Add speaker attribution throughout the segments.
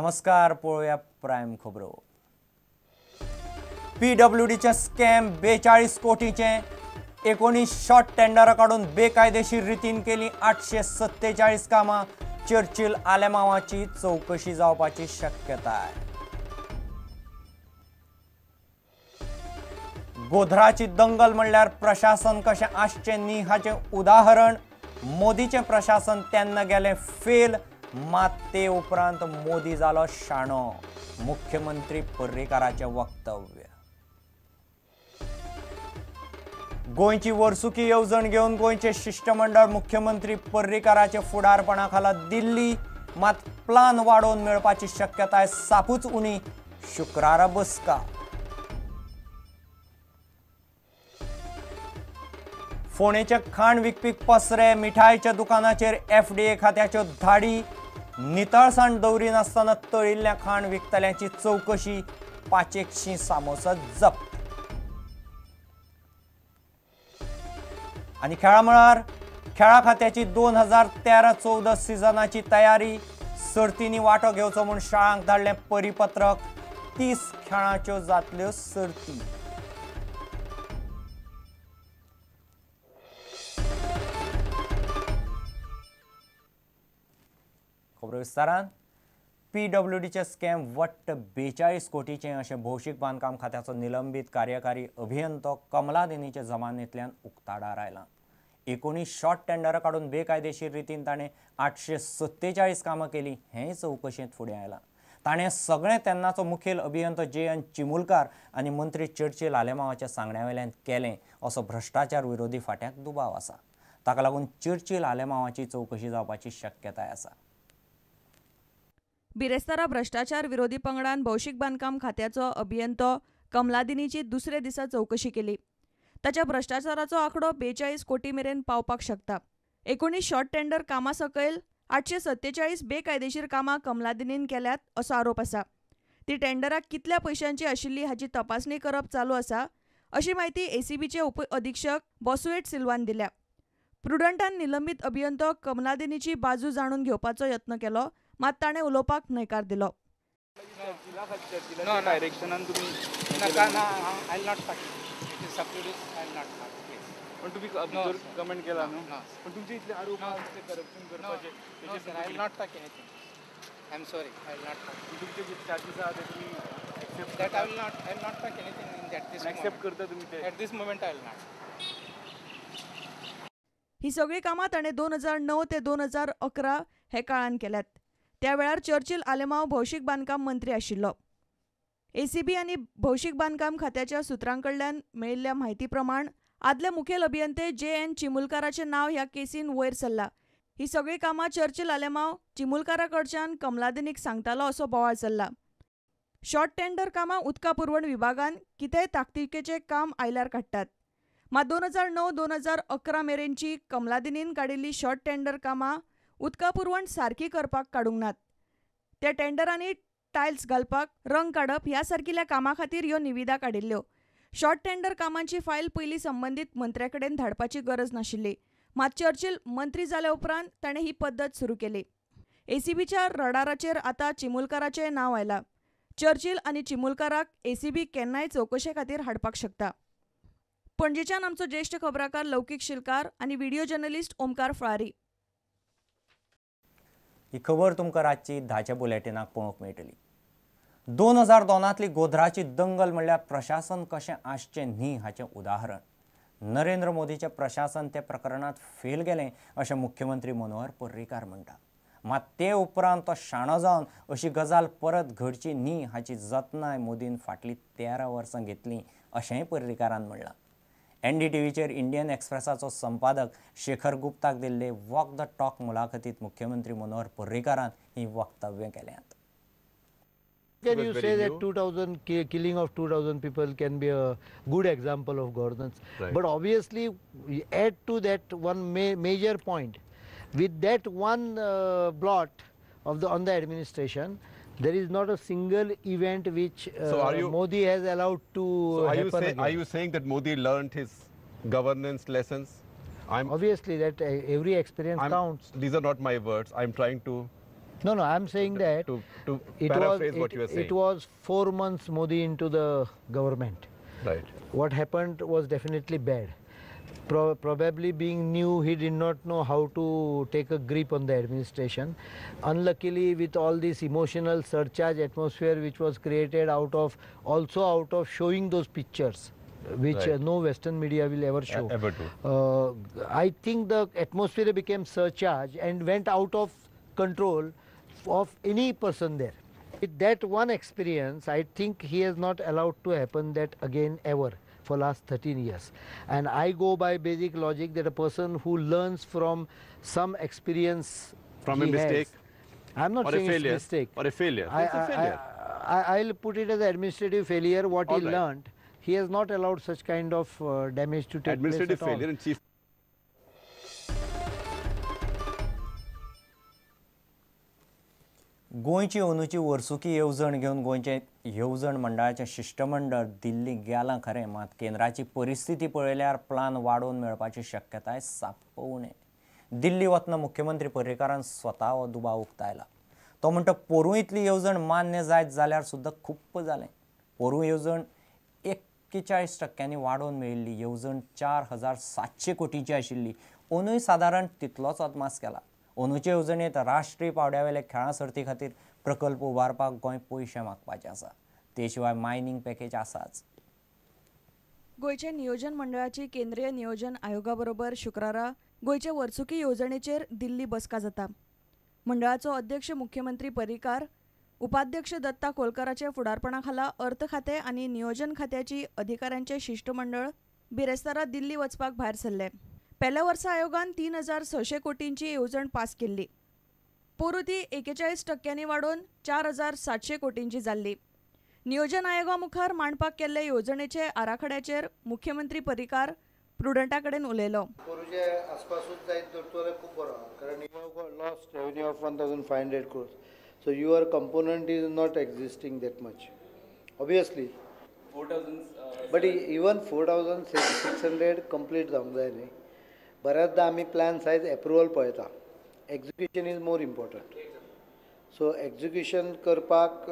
Speaker 1: नमस्कार, पळोवया प्रायम खबरो. पीडब्ल्यूडीचे स्कॅम 42 कोटीचे 19 शॉर्ट टेंडरां काडून बेकायदेशीर रितीन केली 847 कामां. चर्चिल आलेमावाची चवकशी जावपाची शक्यताय. गोधराची दंगल म्हणल्यार प्रशासन कशें आसचें न्ही हाचें उदाहरण. मोदीचें प्रशासन तेन्ना गेलें फेल, मात ते उपरांत मोदी जालो शाणो. मुख्यमंत्री पर्रीकाराचें वक्तव्य. गोंयची वर्सुकी येवजण घेवन गोंयचें शिश्टमंडळ मुख्यमंत्री पर्रीकाराचे फुडारपणा खाला दिल्ली, मात प्लान वाडोवन मेळपाची शक्यताय सापूच उणी. शुक्रारा बसका. फोंडेचे खाण विकपी पसरे, मिठायच्या दुकानाचेर एफडीए खात्याच्यो धाडी. नितळसाण दवरिनासतना तळिल्ल्या खाण विकतल्यांची चवकशी. 500 सामोसा जप्त. आनी खेळा मळार खेळा खात्याची 2013-14 सिजनाची तयारी. सर्तींनी वांटो घेवचो म्हूण शाळांक धाडलें परिपत्रक. 30 खेळांच्यो जातल्यो सर्ती. खबरो विस्तारान. पीडब्ल्यूडीचे स्कॅम वट्ट 42 कोटीचें अशें भौशीक बांदकाम खात्याचो निलंबीत कार्यकारी अभियंतो कमलादेनीच्या जमानेंतल्यान उक्ताडार आयला. 19 शॉर्ट टेंडरां काडून बेकायदेशीर रितीन ताणें 847 कामां केलीं हेंय चवकशेंत फुडें आयलां. ताणें सगळें तेन्नाचो मुखेल अभियंतो जे एन चिमुलकार आनी मंत्री चर्चिल आलेमावाच्या सांगण्या वयल्यान केलें असो भ्रश्टाचार विरोधी फांट्याक दुबाव आसा. ताका लागून चर्चिल आलेमावाची चवकशी जावपाची शक्यताय आसा.
Speaker 2: बिरेस्तारा भ्रश्टाचार विरोधी पंगडान भौशीक बांदकाम खात्याचो अभियंतो कमलादिनीची दुसरे दिसा चवकशी केली. ताच्या भ्रश्टाचाराचो आंकडो 42 कोटी मेरेन पावपाक शकता. 19 शॉर्ट टेंडर कामां सकयल 847 बेकायदेशीर कामां कमलादिनीन केल्यात असो आरोप आसा. ती टेंडरां कितल्या पयशांची आशिल्ली हाची तपासणी करप चालू आसा अशी म्हायती एसीबीचे उप अधीक्षक बॉसुएट सिल्वान दिल्या. प्रुडंटान निलंबीत अभियंतो कमलादिनीची बाजू जाणून घेवपाचो यत्न केलो, मात ताणें उलोवपाक न्हयकार दिलो. ही सगळीं कामां ताणें 2009 ते 2011 हे काळान केल्यात. त्या वेळार चर्चिल आलेमाव भौशीक बांदकाम मंत्री आशिल्लो. एसीबी आनी भौशीक बांदकाम खात्याच्या सुत्रां कडल्यान मेळिल्ल्या म्हायती प्रमाण आदले मुखेल अभियंते जे एन चिमुलकाराचें नांव ह्या केसीन वयर सरला. ही सगळीं कामां चर्चिल आलेमाव चिमुलकारा कडच्यान कमलादिनीक सांगतालो असो बोवाळ चल्ला. शॉर्ट टेंडर कामां उदका पुरवण विभागान कितेंय ताकतिकेचें काम आयल्यार काडटात. मात 2009-2011 मेरेनची कमलादिनीन काडिल्ली शॉर्ट टेंडर कामां उदका पुरवण सारकी करपाक काडूंक नात. त्या टेंडरांनी टायल्स घालपाक, रंग काडप ह्या सारकिल्या कामां खातीर ह्यो निविदा काडिल्ल्यो. शॉर्ट टेंडर कामांची फायल पयलीं संबंदीत मंत्र्या कडेन धाडपाची गरज नाशिल्ली, मात चर्चिल मंत्री जाल्या उपरांत ताणें ही पद्दत सुरू केली. एसीबीच्या रडाराचेर आतां चिमुलकाराचें नांव आयलां. चर्चिल आनी चिमुलकाराक एसीबी केन्नाय चवकशे खातीर हाडपाक शकता. पणजेच्यान आमचो ज्येश्ठ खबराकार लौकीक शिलकार आनी व्हिडिओ जर्नलिस्ट ओमकार फळारी.
Speaker 1: ही खबर तुमकां रातची 10च्या बुलेटिनाक पळोवंक मेळटली. 2002 गोधराची दंगल म्हणल्यार प्रशासन कशें आसचें न्ही हाचें उदाहरण. नरेंद्र मोदीचें प्रशासन त्या प्रकरणांत फेल गेलें अशें मुख्यमंत्री मनोहर पर्रीकार म्हणटा. मात ते उपरांत तो शाणो जावन अशी गजाल परत घडची न्ही हाची जतनाय मोदीन फाटलीं 13 वर्सां घेतली अशेंय पर्रीकारान म्हणलां. एनडीटीव्हीचेर इंडियन एक्सप्रेसाचो संपादक शेखर गुप्ताक दिल्ले वॉक the talk मुलाखतीत मुख्यमंत्री मनोहर पर्रीकारान ही वक्तव्य केल्यांत.
Speaker 3: Can you say that 2000 killing of 2000 people can be a good example of governance?
Speaker 4: Right.
Speaker 3: But obviously, add to that one major point. With that one blot of the on the administration, there is not a single event which
Speaker 4: so are you,
Speaker 3: Modi has allowed to
Speaker 4: so are
Speaker 3: happen again.
Speaker 4: Are you saying that Modi learned his governance lessons?
Speaker 3: Obviously, that every experience counts.
Speaker 4: These are not my words. I'm trying to
Speaker 3: No, no, I am saying that
Speaker 4: to paraphrase what you are saying.
Speaker 3: It was 4 months Modi into the government.
Speaker 4: Right.
Speaker 3: What happened was definitely bad. Probably being new, he did not know how to take a grip on the administration. Unluckily, with all this emotional surcharge atmosphere which was created out of showing those pictures, which
Speaker 4: right.
Speaker 3: No Western media will ever show.
Speaker 4: Ever do.
Speaker 3: I think the atmosphere became surcharged and went out of control of any person there. With that one experience, I think he has not allowed to happen that again ever for last 13 years. And I go by basic logic that a person who learns from some experience
Speaker 4: from a mistake,
Speaker 3: I'm not saying it's a mistake.
Speaker 4: Or a failure. It's a failure.
Speaker 3: I'll put it as administrative failure, what he learned. He has not allowed such kind of damage to take place
Speaker 4: administrative
Speaker 3: at all.
Speaker 4: Failure and chief.
Speaker 1: गोंयची अंदूची वर्सुकी येवजण घेवन गोंयचें येवजण मंडळाचें शिश्टमंडळ दिल्ली गेलां खरें, मात केंद्राची परिस्थिती पळयल्यार प्लान वाडोवन मेळपाची शक्यताय साप्प उणें. दिल्ली वतना मुख्यमंत्री पर्रीकारान स्वता हो दुबाव उक्तायला. तो म्हणटा पोरूं इतली येवजण मान्य जायत जाल्यार सुद्दां खूप्प जालें. पोरूं येवजण 41% वाडोवन मेळिल्ली. येवजण 4700 कोटींची आशिल्ली. अंदूय सादारण तितलोच अदमास केला. अंदूचे येवजणेंत राष्ट्रीय पावंड्यावेले खेळां सर्ती खातीर प्रकल्प उबारपाक गोंय पयशे मागपाचे आसा. ते शिवाय मायनींग पॅकेज आसाच.
Speaker 2: गोंयचे नियोजन मंडळाची केंद्रीय नियोजन आयोगा बरोबर शुक्रारा गोंयचे वर्सुकी येवजणेचेर दिल्ली बसका जाता. मंडळाचो अध्यक्ष मुख्यमंत्री पर्रीकार, उपाध्यक्ष दत्ता कोलकराच्या फुडारपणा खाला अर्थ खातें आनी नियोजन खात्याची अधिकाऱ्यांचे शिश्टमंडळ बिरेस्तारा दिल्ली वचपाक भायर सरले. पेल्या वर्सा आयोगान 3600 कोटींची येवजण पास केल्ली. पोरूं ती 41% वाडोवन 4700 कोटींची जाल्ली. नियोजन आयोगा मुखार मांडपाक केल्ले येवजणेचे आराखड्याचेर मुख्यमंत्री पर्रीकार प्रुडंटा कडेन उलयलो.
Speaker 3: पोरूचे आसपासूच जायत जाल्यार खूब बरो, कारण you lost revenue of 1500 crores. So your component is not existing that much, obviously.
Speaker 5: 4,000.
Speaker 3: But even 4,600 complete जावंक जाय न्ही. बऱ्याचदा आमी प्लॅन सायज एप्रुवल पळयता, execution is more important. So execution करपाक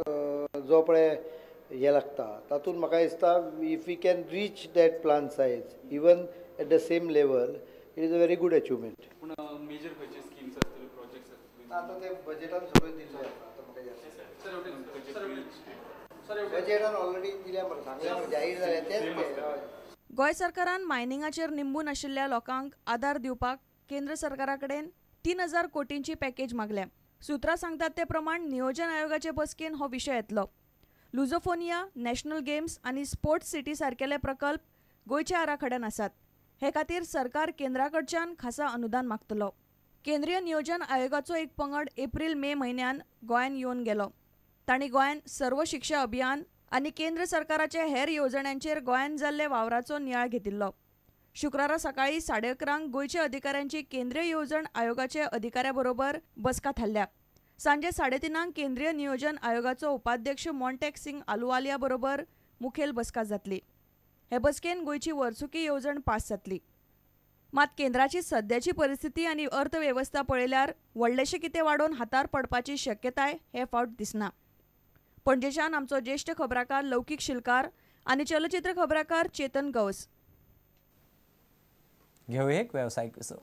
Speaker 3: जो पळय हें लागता तातूंत म्हाका दिसता if we can reach that plan size even at the same level it is a very good achievement.
Speaker 5: पूण मेजर खंयचे स्किम्स आसतल्यो, प्रोजेक्ट्स आसतले
Speaker 3: आतां ते बजेटान सगळें दिल्लें आसा. आतां म्हाका जास्त बजेटान ऑलरेडी दिल्या मरे, सांगलें जाहीर जालें तेंच तें.
Speaker 2: गोंय सरकारान मायनिंगाचेर निंबून आशिल्ल्या लोकांक आदार दिवपाक केंद्र सरकारा कडेन 3000 कोटींची पॅकेज मागल्या. सुत्रां सांगतात ते प्रमाण नियोजन आयोगाचे बसकेन हो विशय येतलो. लुझोफोनिया, नॅशनल गेम्स आनी स्पोर्ट्स सिटी सारकेले प्रकल्प गोंयच्या आराखड्यान आसात. हे खातीर सरकार केंद्रा कडच्यान खासा अनुदान मागतलो. केंद्रीय नियोजन आयोगाचो एक पंगड एप्रील मे म्हयन्यान गोंयान येवन गेलो. तांणी गोंयान सर्व शिक्षा अभियान आनी केंद्र सरकाराचे हेर येवजण्यांचेर गोंयान जाल्ले वावराचो नियाळ घेतिल्लो. शुक्रारा सकाळीं 11:30 गोंयच्या अधिकाऱ्यांची केंद्रीय येवजण आयोगाचे अधिकाऱ्या बरोबर बसका थारल्या. सांजे 3:30 केंद्रीय नियोजन आयोगाचो उपाध्यक्ष मॉन्टेक सिंग आलुवालिया बरोबर मुखेल बसका जातली. हे बसकेन गोंयची वर्सुकी येवजण पास जातली. मात केंद्राची सद्याची परिस्थिती आनी अर्थवेवस्था पळयल्यार व्हडलेशें कितें वाडोवन हातार पडपाची शक्यताय हे फावट दिसना. पणजेच्यान आमचो ज्येष्ठ खबराकार लौकीक शिलकार आनी चलचित्र खबराकार चेतन गौस.
Speaker 1: घेवया एक वेवसायीक विसव.